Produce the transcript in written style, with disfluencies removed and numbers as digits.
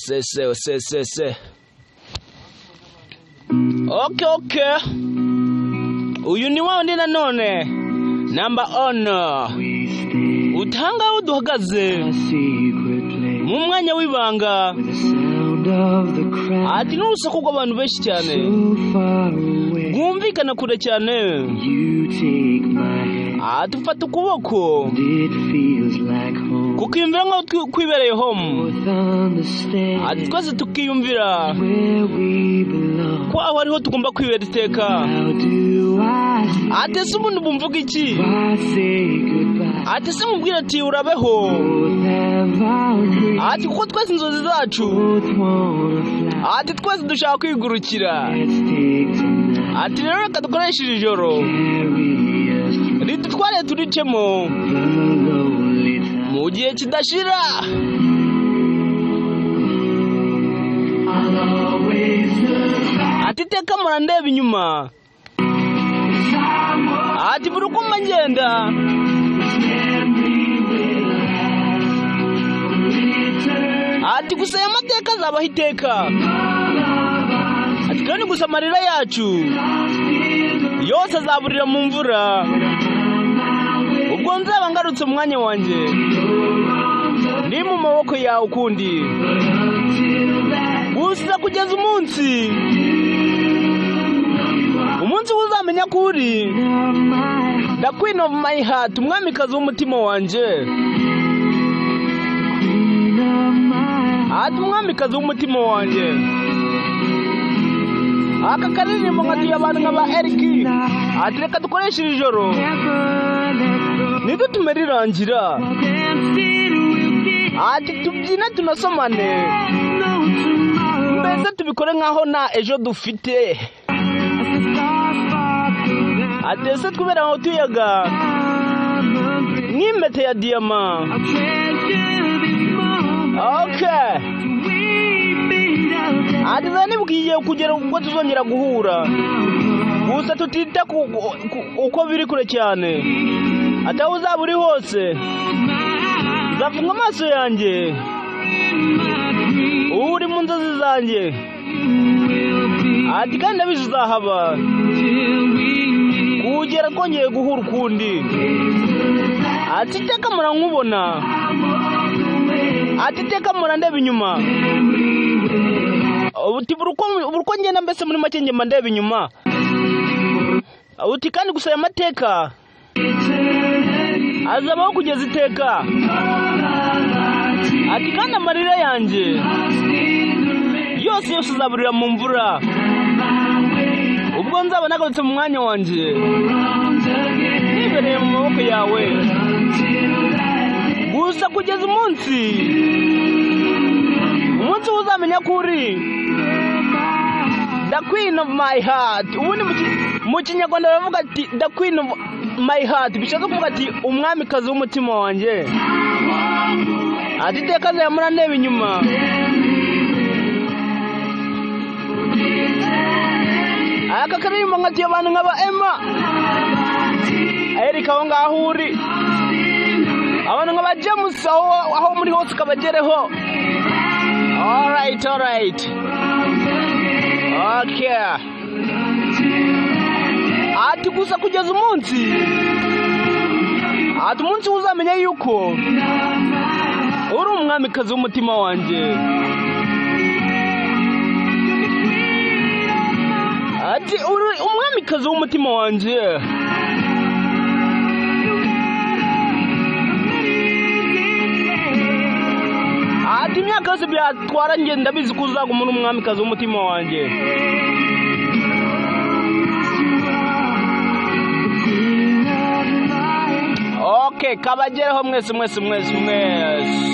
Se se se se. Okay, okay. Uyu ni wa wundi nanone namba ono utanga aho duhagaze mu mwanya w'ibanga, ati n'urusaku rw'abantu benshi cyane rwumvikana kure cyane, ati ufata ukuboko kukiyumvira nk'aho kwibereye home, ati twese tukiyumvira ko aho ariho tugomba kwibera iteka. Ati ese ubundi bumvuga iki? Ati ese mubwira ati urabeho, ati kuko twese inzozi zacu, ati twese dushaka kwigurukira, ati rero reka dukoreshe iri joro ridutware turicemo mu gihe kidashira. Ati iteka murandeba inyuma, ati buri uko mba ngenda, ati gusa aya mateka azabaho iteka, ati kandi gusa amarira yacu yose azaburira mu mvura, ubwo nzaba ngarutse mu mwanya wanjye ndi mu maboko yawe ukundi, gusa kugeza umunsi uzamenya ko uri the queen of my heart, umwamikazi w'umutima wanjye, ati umwamikazi w'umutima wanjye. Aka karirimbo nkatuye abantu nka ba Eric, ati reka dukoreshe iri joro ntidutume rirangira, ati tubyine tunasomane, mbese tubikore nkaho nta ejo dufite, ati ese twibera aho tuyaga nk'impeta ya diyama. Okay. Ati zanibwiye kugera ubwo tuzongera guhura, gusa tutita uko biri kure cyane, ati aho uzaba uri hose nzafunga amaso yanjye uri mu nzozi zanjye, ati kandi ndabizi uzahaba kugera twongeye guhura ukundi, ati iteka murankubona, ati iteka murandeba inyuma, uti buri uko ngenda mbese muri make ngenda ndeba inyuma, uti kandi gusa aya mateka azabaho kugeza iteka, ati kandi amarira yanjye yose yose azaburira mu mvura, ubwo nzaba nagarutse mu mwanya wanjye nibereye mu maboko yawe, gusa kugeza umunsi uzamenya ko uri the queen of my heart. Ubundi mu Kinyarwanda baravuga ati the queen of my heart, bishatse kuvuga ati umwamikazi w'umutima wanjye, ati iteka azamura ndeba inyuma. Aka karirimbo nkatiye abantu nk'aba Emma, Eric aho ngaho uri, abantu nk'aba James aho muri hose ukabagereho. All right, all right. Okay. Ati gusa kugeza umunsi, ati umunsi uzamenya yuko uri umwamikazi w'umutima wanjye, ati uri umwamikazi w'umutima wanjye. Ati imyaka yose byatwara njye ndabizi ko uzaguma uri umwamikazi w'umutima wanjye. Okay, kabagereho mwese mwese mwese mwese.